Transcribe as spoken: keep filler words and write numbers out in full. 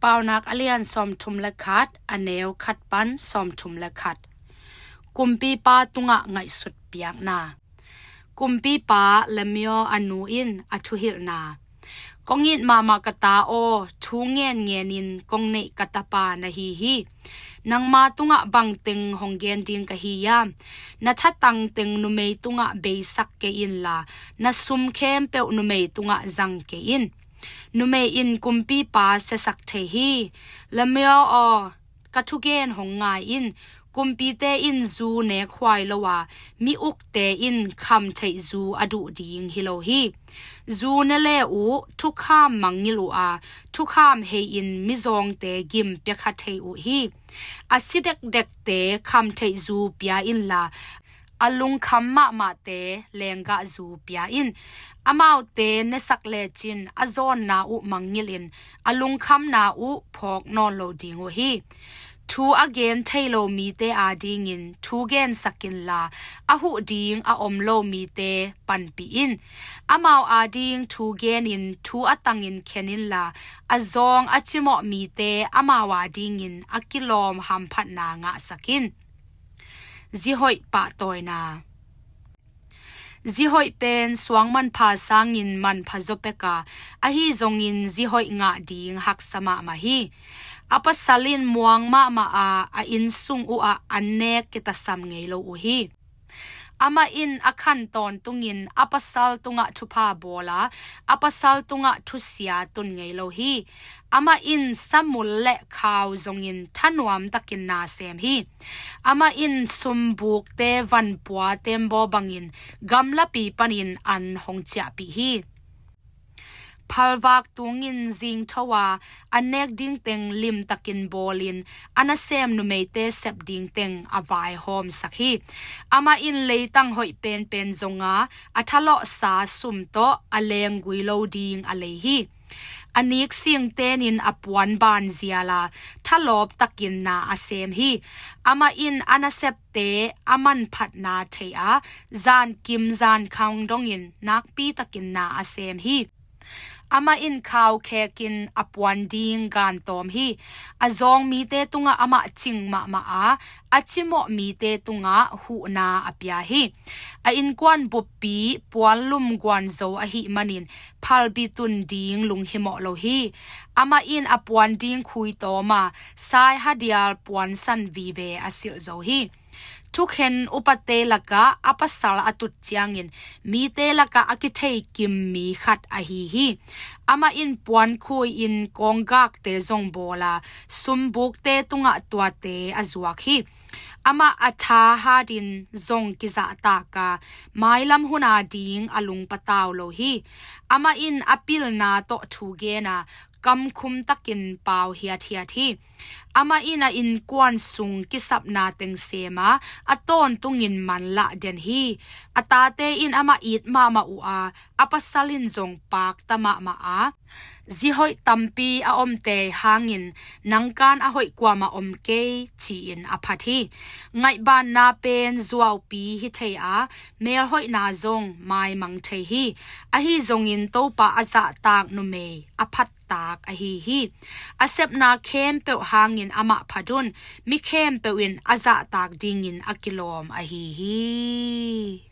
Paunak a lian sawmthum le khat, a neu khat pan sawmthum le khat. Kumpipa tungah ngaihsut piakna. Kumpipa Lemuel a nu in a thuhilhna. Kong it mahmah ka ta aw, thu ngenngenin kong neih ka tapa na hi hi. Nangma tungah bangteng hong gen ding ka hi hiam? Na thatang teng numei tungah beisak kei inla, na sum khempeuh numei tungah zang kei in. Numei in kumpipa siasak thei hi. Lemuel aw, ka thugen hong ngai in. Kumpite in zu nek huai lo a, mi ukte in khamtheih zu a duh ding hi lo hi. Zu ne le uh, thukham mangngilh uh a, thukham hei-in mizawngte gim piakha thei uh hi. A si dekdekte khamtheih zu pia inla, a lungkham mahmahte lenggah zu pia in. Amaute nesak lecin a zawnna uh mangngilhin, a lungkhamna uh phawk nawn lo ding uh hi. Thu a gen thei lo mite adingin thu gensak inla, a huh ding a om lo mite panpih in. Amau ading thu genin thu a tangin khen inla, a zawng a cimawh mite amau adingin a kilawm hamphatna ngahsak in. Zihoih pahtawina. Zihoih pen suang manpha sangin manpha zaw pek a, ahi zongin zihoih ngah ding haksa mahmah hi. A pasal in muang mahmah a, a inn sung uh ah an nek kitasam ngei lo uh hi. Amah in a khan tawntungin a pasal tungah thupha bawl a, a pasal tungah thusia tun ngei lo hi. Amah in samul le khau zongin thanuam takin na sem hi. Amah in sumbukte vanpua tembaw bangin gamlapi panin an hong ciahpih hi. Phalvak tungin zingtho a, an nek ding teng limtakin bawlin, a nasem numeite sep ding teng a vaihawmsak hi. Amah in leitang hoih penpen zong a, a thalawhsa sum tawh a lenggui lo ding a lei hi. A nik singtenin a puan ban zial a, thalawp takin na a sem hi. Amah in a nasepte a manphatna thei a, zankim zankhang dongin nakpi takin na a sem hi. Amah in khau khekin a puan ding gantawm hi. A zawng mite tungah amah cing mahmah a, a cimawh mite tungah huhna a pia hi. A innkuan buppi puanlum guanzo ahih manin phalbi tun ding lunghimawh lo hi. Amah in a puan ding khuitawm a, saihadial puansan vive a silh zo hi. Thukhen upate lakah a pasal a tut ciangin mite lakah a kithei kim mi khat ahi hi. Amah in puan khui-in kawnggakte zong bawl a, sumbukte tungah tuate a zuak hi. Amah a tha hatin zong kizahtak a, mailam hun ading a lungpatau lo hi. Amah in a pilna tawh thu gen a, kamkhum takin pau hiathiat hi. Amah in a innkuan sung kisapna teng sem a, a tawntungin manlah den hi. A tate in amah it mahmah uh a, a pasal in zong pakta mahmah a, zihoih tampi a omte hangin nangkan a hoih kuamah om kei, ci-in a phat hi. Ngaihbanna pen zuaupi hi thei a, melhoihna zong maimang thei hi. Ahi zongin Topa a zahtak numei a phat tak ahi hi. A sepna khempeuh hangin amah phat un, mi khempeuh in a zahtak dingin a kilawm ahi hi.